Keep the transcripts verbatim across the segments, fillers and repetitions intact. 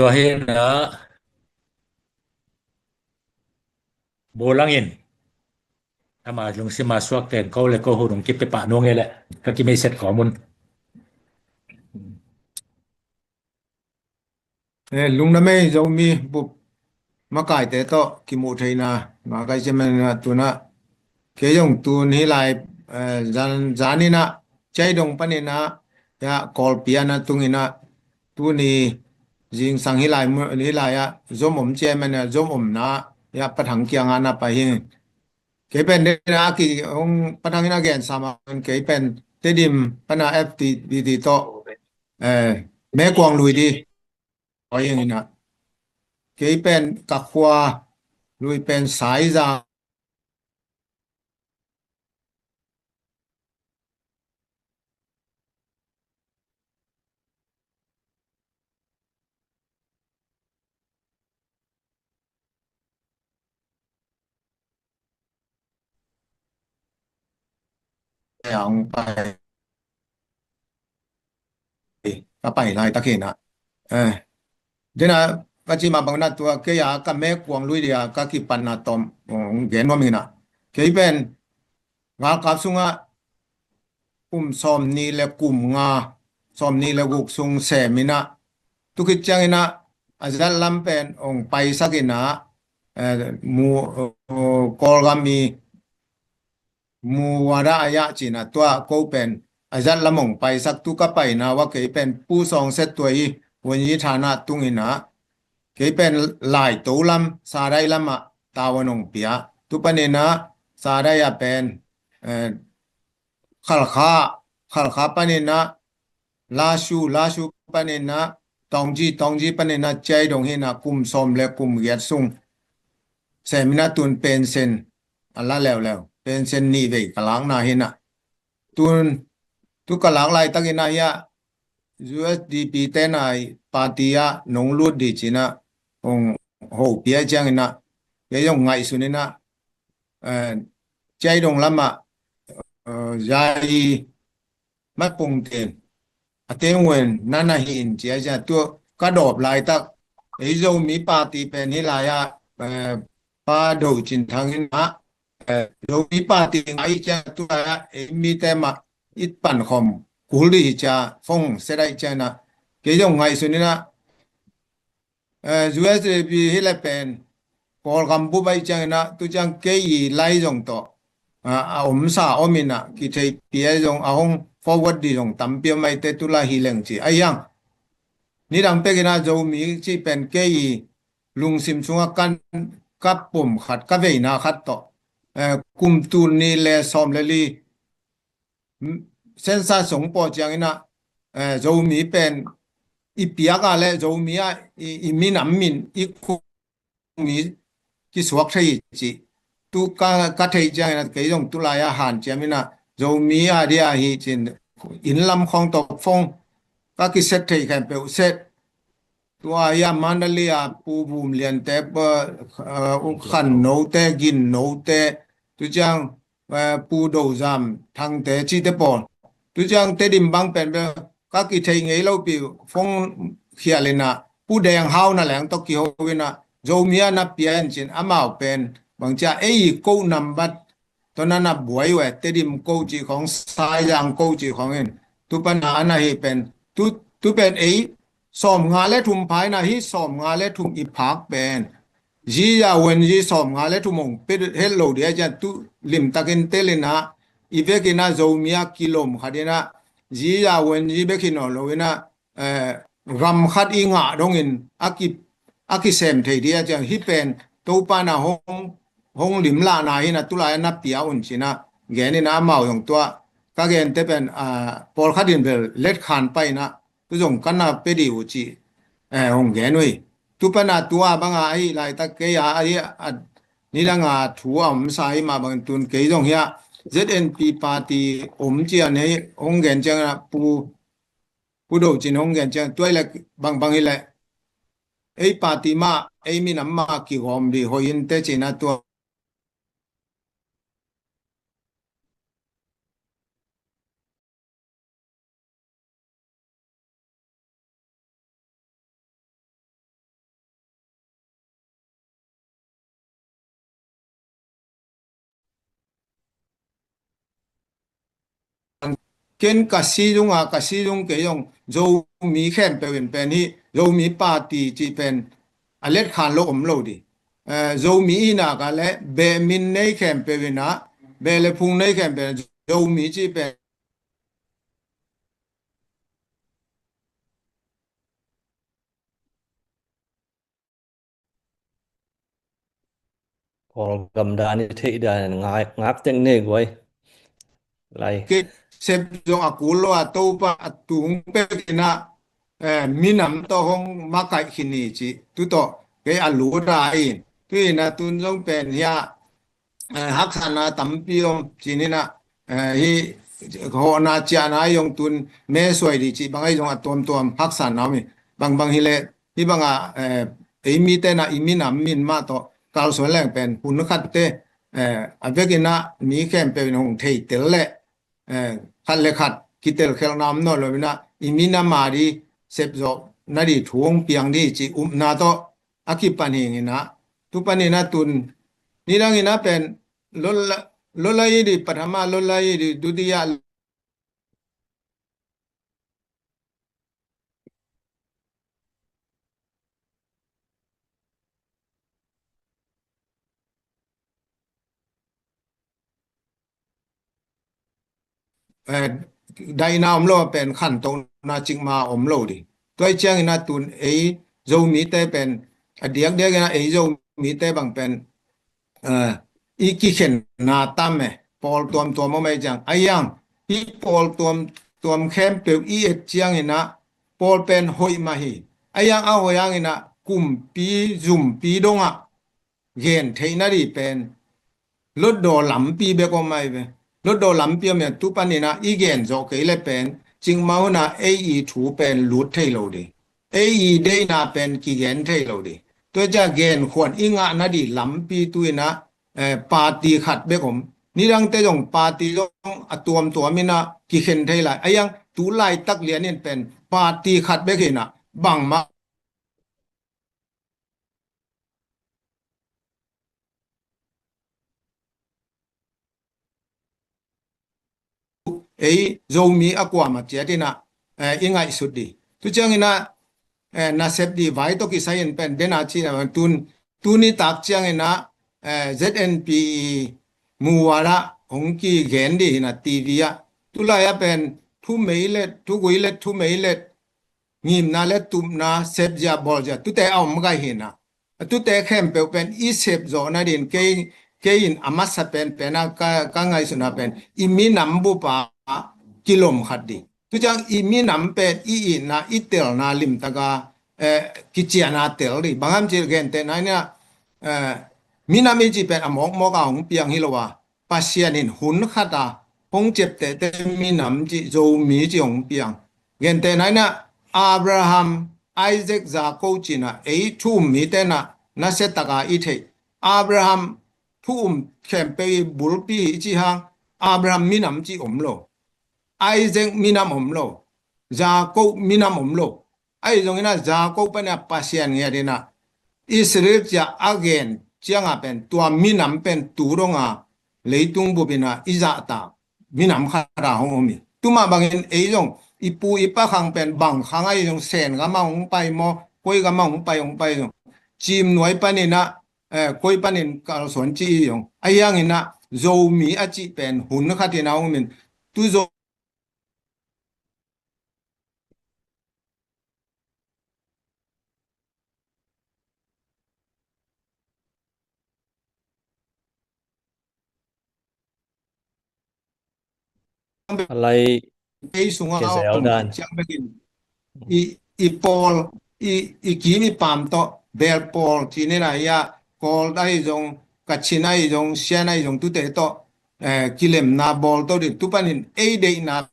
Tua hi na, Bo Lang in ama lungsim a suak ten ko le ko hu dong kipia pah nuang e le ka kimei set ko mun. Eh, lungdam ei, Zomi bup makaite tawh kimuh theihna ngahkai ciaman ah, tuna kei zong tun hih lai, eh, zan, zan in ah, Chiaidong panin ah, ya, Kawlpi ah na tung in ah, tuni zingsang hih lai mu-, hih lai ah zom om ciaman ah, zom omna, ya, Pa Thang kiangah na pai hi. Kei pen dena a ki hong Pa Thang in a gensa mah kei pen Tedim pana F T B T tawh, eh, Mekuang lui di. Oi, ing in ah. Kei pen ka khua lui pen Saiza. Ang pai. Ka pai laitak hi na. Eh. Dena ka ci mah bang na tua kei a ka Mekuang lui dia ka kipatna tawm, oh, gen nuam hi na. Kei pen galkap sungah kum sawmnih le kum nga, sawmnih le guk sung sem in ah, tu khit ciang in ah, a zat lam pen ong paisak in ah, eh, mu, uh, Kawlgam i Muwada aya cina tua ko pen a zat lam ong paisak tu ka paina ua kei pen Pu Sawngset tua i Wunyi Thana tung in ah, kei pen Laito lam, Sadai lam ah tavuan ong pia. Tu panin ah Sadai ah pen, eh, Khalkha, Khalkha panin ah Lashu, Lashu panin ah Taungji, Taungji panin ah Chiaidong hi na kum sawm le kum giat sung sem in ah tun pension a la leuleu, pension nih vei ka lakna hi na. Tun, tu ka lak laitak in ah hia U S D P te na party ah nong lut di cina ong hopih a ciang in ah, kei zong ngaihsun in ah, eh, Chiaidong lam ah, eh, zai mat pung ten a teng wen nana hi in cia cia tu ka dawp laitak. Ei Zomi party pen hi lai ah, eh, Pa Do Cin Thang in ah, eh, Zomi party ngai cia tu lai ah, ei mite mah it pan khom kul di hi cia fong sedai cia na. Kei zong ngaihsun in ah, eh, U S D P hi le pen Kawlgam bup ahi ciang in ah, tu ciang kei i lai zong tawh, ah, a omsa om in ah, kitheihpih ahi zong, a hong forward di zong tampi om ahi te tu lai hi leng ci. Ahi hang, nidang pek in ah Zomi cih pen kei i lungsim sungah kan, ka pom khat, ka veina khat tawh, eh, kum tul nih le sawm le li, census song paw ciang in ah, eh, Zomi pen i piak a le Zomi ah i, i minam min i kumi kisuak thei hi ci. Tu ka, ka thei ciang in ah kei zong tu lai ah hanciam in ah Zomi a dia hi cin inn lam khawng tawh fong ka kiset thei khempeuh set. Tua hi a Mandalay a Pu Vum Lian te, eh, Khan No te, Gin No te, tu ciang, eh, Pu Do Zam Thang te cite pawl. Tu ciang Tedim bang pen bel ka kithei ngei lo pi fong khial in ah Pu Deng Hau na leng tawh kiho in ah Zomi a na pia in cin amau pen bang cia ei ko nambat Tua na na buai uh e, Tedim ko cih khawng, Saizang ko cih khawng in. Tu pan a na hi pen. Tu, tu pen ei, sawm nga le thum pha in ah hi sawm nga le thum i phak pen. Zi ya wen zi sawm nga le thum ong pet het lo dia cian tu limtakin tel in ah. I vekin ah Zomi a kilom khat in ah. Zi ya wen zi bek hi nawn lo in ah. Eh, gam khat i ngah dongin a ki, a kisem thei dih a ciang hih pen Topa na hong, hong limlahna hi na tulai na pia un cina genin a amau zong tua ka gente pen, ah, pawlkhat in bel letkhan pai na tu zong ka na pe dih uh ci, eh, hong gen uh hi. Tu pana tua banga ahi laitak kei a ahi a nidanga thu a omsa hi mah bangin tun kei zong hi a Z N P party om cian hei hong gen ciang a pu Pu Do Cin hong gen ciang tuai le bangbang hi le ei party mah ei minam mah kigawm dih hoih in te cina tua ken ka si zung a, ka si zung kei zong Zomi khempeuh in pen hih Zomi party cih pen a letkhan lo om lo dih. Eh, Zomi ihna ka le beh min nei khempeuh in ah, beh le phung nei khempeuh in Zomi cih pen Kawlgam dan i theih dan ngak, ngak tek ne guai. Lai. Kei sep zong a kul lo a, Topa a tung pek in ah, eh, minam tawh hong makaih khin hi ci. Tu tawh kei a lut a in. Tu in ah tun zong pen hiah, eh, haksatna tampi om ci-in ah, eh, hih hawhna ciahna zong tun me suai dih cih bang ahi zong a tuamtuam haksatna om hi. Bangbang hi leh hih bangah, eh, ei mite in ah i minam min mah tawh kalsuan leng pen hun khatte, eh, a vekin ah mi khempeuh in hong theitel leh, eh, khat le khat kitelkhelhna om nawn lo in ah i minam a dih sepzawh nadih thu hong piang dih cih upna tawh a kipan hi in ah, tu panin ah tun nidang in ah pen lawt lai, lawt lai dih, pathama lawt lai dih, dutiya eh, daihna om lo a pen khantohna cikmah om lo dih. Tua ahih ciangin ah tun ei Zomite pen a diakdiak in ah ei Zomite bang pen, eh, i kikhenna tam e, pawl tuamtuam om ahih ciang. Ahi hang hih pawl tuamtuam khempeuh i et ciangin ah pawl pen hoih mah hi. Ahi hang a hoih hangin ah kumpi zumpi dongah gen theih nadih pen lotdaw lampi bek om ahi ve. Lotdaw lampi om in ah tu panin ah i gen zawh kei leh pen cikmah hun ah ei i thu pen lut thei lo dih. Ei i deihna pen kigen thei lo dih. Tua ciang genkhuan i ngah nadih lampi tu in ah, eh, party khat bek om. Nidangte zong party zong a tuamtuam in ah kikhen thei lai. Ahi hang tu laitak lian in pen party khat bek in ah bangmah ei Zomi a kuamah ciat in ah, eh, i ngaihsut dih. Tu ciangin ah, eh, nasep dih vai tawh kisai in pen den a ci-in ah tun, tuni tak ciangin ah, eh, Z N P i mual ah hong kigen dih in ah T V ah. Tu lai ah pen thumei let, thugui let, thumei let, ngimna le tupna, sepzia bawlzia, tute a om gai hi in ah. A tute khempeuh pen i sepzawh nadin kei, kei in a masa penpen ah ka, ka ngaihsutna pen i minam bup ah kilom khat dih. Tu ciang i minam pen i itna, i telna limtak a, eh, kiciahna tel dih. Bang hiam cih leh gentehna in ah, eh, minam i cih pen a mawkmawk a hong piang hi lo a, Pasian in hun khat a hong ciaptehte minam cih, Zomi cih hong piang. Gentehna in ah Abraham, Isaac, Jacob ci-in ah ei thu um mite in ah nasia tak a i theih. Abraham thu um khempeuh i bulpi hi i cih hang Abraham minam cih om lo. Isaac minam om lo. Jacob minam om lo. Ahi zongin ah Jacob panin ah Pasian ngiat in ah Israel ci-a a gen ciang a pen tua minam pen tu dong a leitung bup in ah i zahtak minam khat a hong om hi. Tu mah bangin ei zong i pu i pa khang pen bang khang ahi zong, Sen gam ah hong pai maw, koi gam ah hong pai, hong pai zong, Ciimnuai panin ah, eh, koi panin kalsuan ci hi zong, ahi hangin ah Zomi a cih pen hun khat in ah hong om in, tu Zo Lai kei sungah a om dan ciang bekin i, i pawl, i, i kim i pam tawh bel pawl ci-in ah, Kawl ahi zong, Kachin ahi zong, Sian ahi zong, tute tawh, eh, kilemna bawl tawh ding, tu panin ei deihna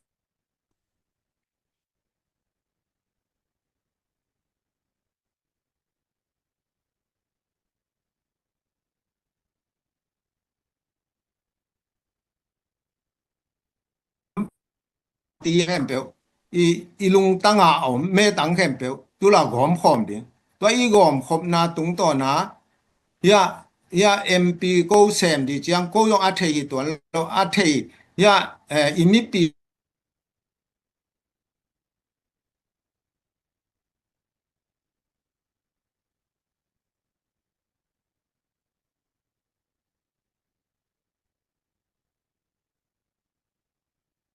ti khempeuh, i, i lungtang a om metang khempeuh tu la gawm khawm ding. Tua i gawm khopna tungtawn a, hiah, hiah M P ko sem ding ciang, ko zong a thei hi tuan lo, a thei, hiah, eh, i mipi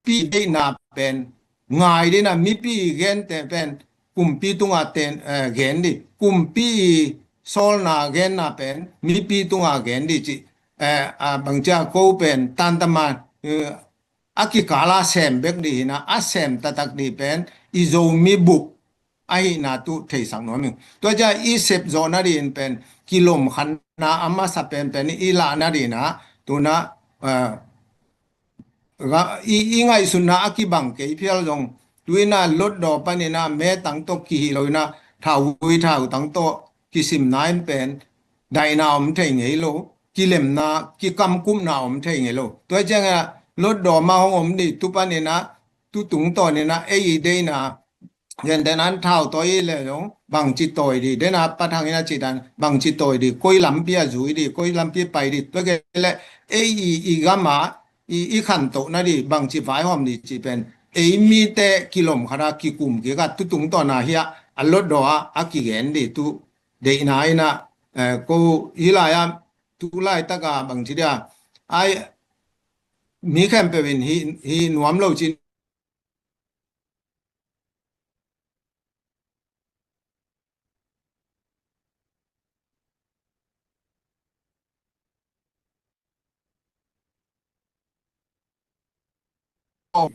mipi deihna pen ngai dina, mipi i gente pen kumpi tunga ten, eh, gen di. Kumpi i sawlna genna pen mipi tunga gen di ci. Eh, a bangcia ko pen tantaman, eh, a kikala sem bek di hina, a sem taktak di pen i Zomi bup ahina tu theisak nuam ing. Tua cia i sep zawh nadin pen kilomkhatna a masa penpen i lah nadina tuna, eh, i, i ngaihsutna a kibang kei phial zong tuina lotdaw panina metang tawh kihih loina thauvui thautang tawh kisimna in pen daihna om thei ngei lo, kilemna, kikamkupna om thei ngei lo. Tua ciangina lotdaw ma hong om di tu panina, tu tungtawnina ei i deina, gentehna in thau tawi i le zong bangci tawi di, dena pathangina cidan bangci tawi di, koi lampi a zui di, koi lampi pai di, tua kei le ei i, i gama i, i khantohna di bangci vaihawm di ci pen ei mite kilomkhata kikum kika tu tungtawna hia a lotdaw a, a kigen di tu deihna ina, eh, ko hi lai-a tu laitaka bangci dia ai mi khempeuh in hi, hi nuam lo cin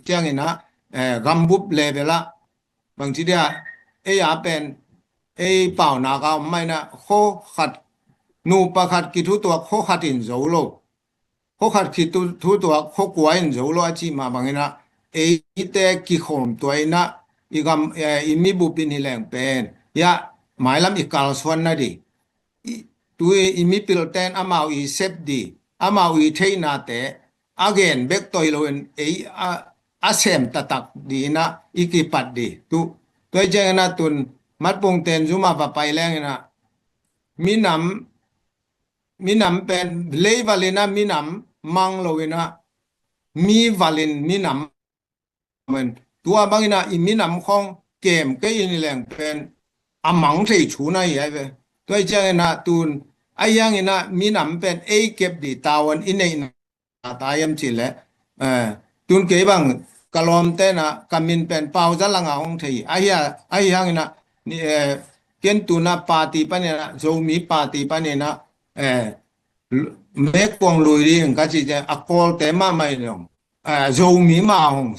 ciangina, eh, gambup level ah bangci dia ei a pen ei paunak a om maina kho khat nupa khat kithutuak kho khat in zo lo. Kho khat kithutuak kho kua in zo lo a cih mah bangina eite kikhawm tuaina i gam, eh, i mibup in hi leng pen ia mailam i kalsuan na di. I, tu i, i mipilten amau i sep di, amau i theihnate a gen bek tawi loin ei a, a sem taktak di ina i kipat di tu. Tua i ciangina tun matpungten zuma va pai lengina minam, minam pen leivalina minam mang loina mi valin minam tua bangina i minam khong kem kei in i leng pen a mang thei thu na hi ai ve. Tua i ciangina tun a hiangina minam pen ei kep di tawan i neihna ta iam ci le, eh, tun kei bang ka lawmtena ka min pen pau za langa hong thei a hia, a hiangina ni, eh, ken tuna party panina Zomi party panina, eh, mekuang lui ding ka ci a kawlte mahmah in long, eh, Zomi mah hong